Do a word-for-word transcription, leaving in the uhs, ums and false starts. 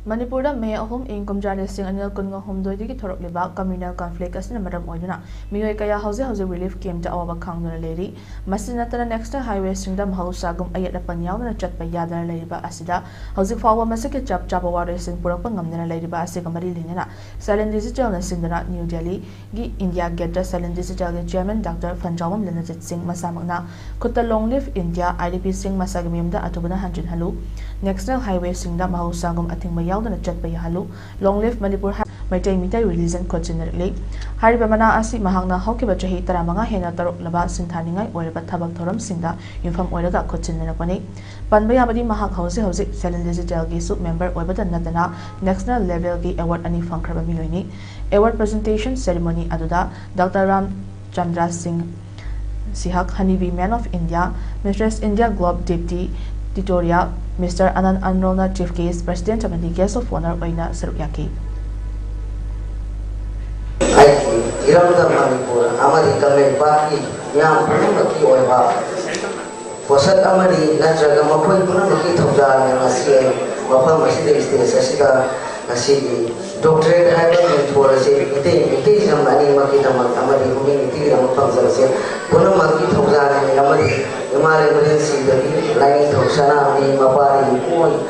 ꯃꯅꯤꯄꯨꯔꯗ ꯃꯦ ꯑꯍꯨꯝ, ꯏꯪ ꯀꯨꯝꯖꯥ ꯂꯤꯁꯤꯡ ꯑꯅꯤ ꯀꯨꯟꯒ ꯍꯨꯝꯗꯣꯏꯗꯒꯤ ꯊꯣꯔꯛꯂꯤꯕ communal conflict ꯑꯁꯤꯅ ꯃꯔꯝ ꯑꯣꯏꯗꯨꯅ ꯃꯤꯑꯣꯏ ꯀꯌꯥ ꯍꯧꯖꯤꯛ ꯍꯧꯖꯤꯛ relief camp ꯇ ꯑꯋꯥꯕ ꯈꯥꯡꯗꯨꯅ ꯂꯩꯔꯤ꯫ ꯃꯁꯤ ꯅꯠꯇꯅ national highway ꯁꯤꯡꯗ ꯃꯍꯧꯁꯥꯒꯨꯝ ꯑꯌꯦꯠ ꯑꯄꯟ ꯌꯥꯎꯗꯅ ꯆꯠꯄ ꯌꯥꯗꯅ ꯂꯩꯔꯤꯕ ꯑꯁꯤꯗ ꯍꯧꯖꯤꯛ ꯐꯥꯎꯕ ꯃꯁꯤꯒꯤ ꯆꯞ ꯆꯥꯕ ꯋꯥꯔꯣꯏꯁꯤꯟ ꯄꯨꯔꯛꯄ ꯉꯝꯗꯅ ꯂꯩꯔꯤꯕ ꯑꯁꯤꯒ ꯃꯔꯤ ꯂꯩꯅꯅ Silent Digital ꯅ ꯁꯤꯟꯗꯨꯅ ꯅ꯭ꯌꯨ ꯗꯦꯜꯂꯤꯒꯤ ꯏꯟꯗꯤꯌꯥ ꯒꯦꯠꯇ Silent Digital ꯒꯤ chairman Doctor ꯐꯟꯖꯥꯎꯕꯝ ꯂꯅꯖꯤꯠ ꯁꯤꯡ ꯃꯁꯥꯃꯛꯅ ꯈꯨꯠꯇ Long Live India, I D P ꯁꯤꯡ ꯃꯁꯥꯒꯤ ꯃꯌꯨꯝꯗ ꯑꯊꯨꯕꯅ ꯍꯟꯖꯤꯟꯍꯜꯂꯨ, national highway ꯁꯤꯡꯗ ꯃꯍꯧꯁꯥꯒꯨꯝ ꯑꯊꯤꯡꯕ ꯌꯥꯎꯗꯅ ꯆꯠꯄ ꯌꯥꯍꯜꯂꯨ, Long Live Manipur ꯍꯥꯏ ꯃꯩꯇꯩ ꯃꯤꯇꯩ religion ꯈꯣꯠꯆꯤꯟꯅꯔꯛꯂꯤ꯫ ꯍꯥꯏꯔꯤꯕ ꯃꯅꯥ ꯑꯁꯤ ꯃꯍꯥꯛꯅ ꯍꯧꯈꯤꯕ ꯆꯍꯤ ꯇꯔꯥꯃꯉꯥ ꯍꯦꯟꯅ ꯇꯧꯔꯛꯂꯕ ꯁꯤꯟꯊꯥꯅꯤꯡꯉꯥꯏ ꯑꯣꯏꯔꯕ ꯊꯕꯛ ꯊꯧꯔꯝꯁꯤꯡꯗ ꯌꯨꯝꯐꯝ ꯑꯣꯏꯔꯒ ꯈꯣꯠꯆꯤꯟꯅꯔꯛꯄꯅꯤ꯫ ꯄꯟꯕ ꯌꯥꯕꯗꯤ ꯃꯍꯥꯛ ꯍꯧꯖꯤꯛ ꯍꯧꯖꯤꯛ Silent Digital ꯒꯤꯁꯨ member ꯑꯣꯏꯕꯇ ꯅꯠꯇꯅ national level ꯒꯤ award ꯑꯅꯤ ꯐꯪꯈ꯭ꯔꯕ ꯃꯤꯑꯣꯏꯅꯤ꯫ Award presentation ceremony ꯑꯗꯨꯗ Doctor ꯔꯥꯝ ꯆꯟꯗ꯭ꯔ ꯁꯤꯡ ꯁꯤꯍꯛ, Honeybee Man of India, Mistress India Globe Dipti Titoria, Mister Anand Anrolꯅ chief guest, president ꯑꯃꯗꯤ guest of honour ꯑꯣꯏꯅ ꯁꯔꯨꯛ ꯌꯥꯈꯤ꯫ ꯑꯩꯒꯤ ꯏꯔꯝꯗꯝ ꯃꯅꯤꯄꯨꯔ ꯑꯃꯗꯤ ꯀꯪꯂꯩꯄꯥꯛꯀꯤ ꯃꯤꯌꯥꯝ ꯄꯨꯝꯅꯃꯛꯀꯤ ꯑꯣꯏꯕ ꯄꯣꯠꯁꯛ ꯑꯃꯅꯤ, ꯅꯠꯇ꯭ꯔꯒ ꯃꯈꯣꯏ ꯄꯨꯝꯅꯃꯛꯀꯤ ꯊꯧꯖꯥꯜꯅꯤ꯫ ꯉꯁꯤ ꯑꯩ ꯃꯐꯝ ꯑꯁꯤꯗ, stage ꯑꯁꯤꯗ ꯉꯁꯤꯒꯤ doctorate ꯍꯥꯏꯕ ꯃꯤꯡꯊꯣꯜ ꯑꯁꯤ ꯃꯤꯇꯩ, ꯃꯤꯇꯩꯖꯝ ꯑꯅꯤꯃꯛꯀꯤꯗꯃꯛ ꯑꯃꯗꯤ ꯃꯤꯇꯩꯒꯤꯗꯃꯛ ꯐꯪꯖꯕꯁꯦ ꯄꯨꯝꯅꯃꯛꯀꯤ ꯊꯧꯖꯥꯜꯅꯤ꯫ ꯑꯃꯗꯤ ꯏꯃꯥ ꯂꯩꯃꯔꯦꯟ ꯁꯤꯗꯕꯤ, ꯂꯥꯏꯅꯤꯡꯊꯧ ꯁꯅꯥꯃꯍꯤ, ꯃꯄꯥꯔꯤ ꯏꯄꯨ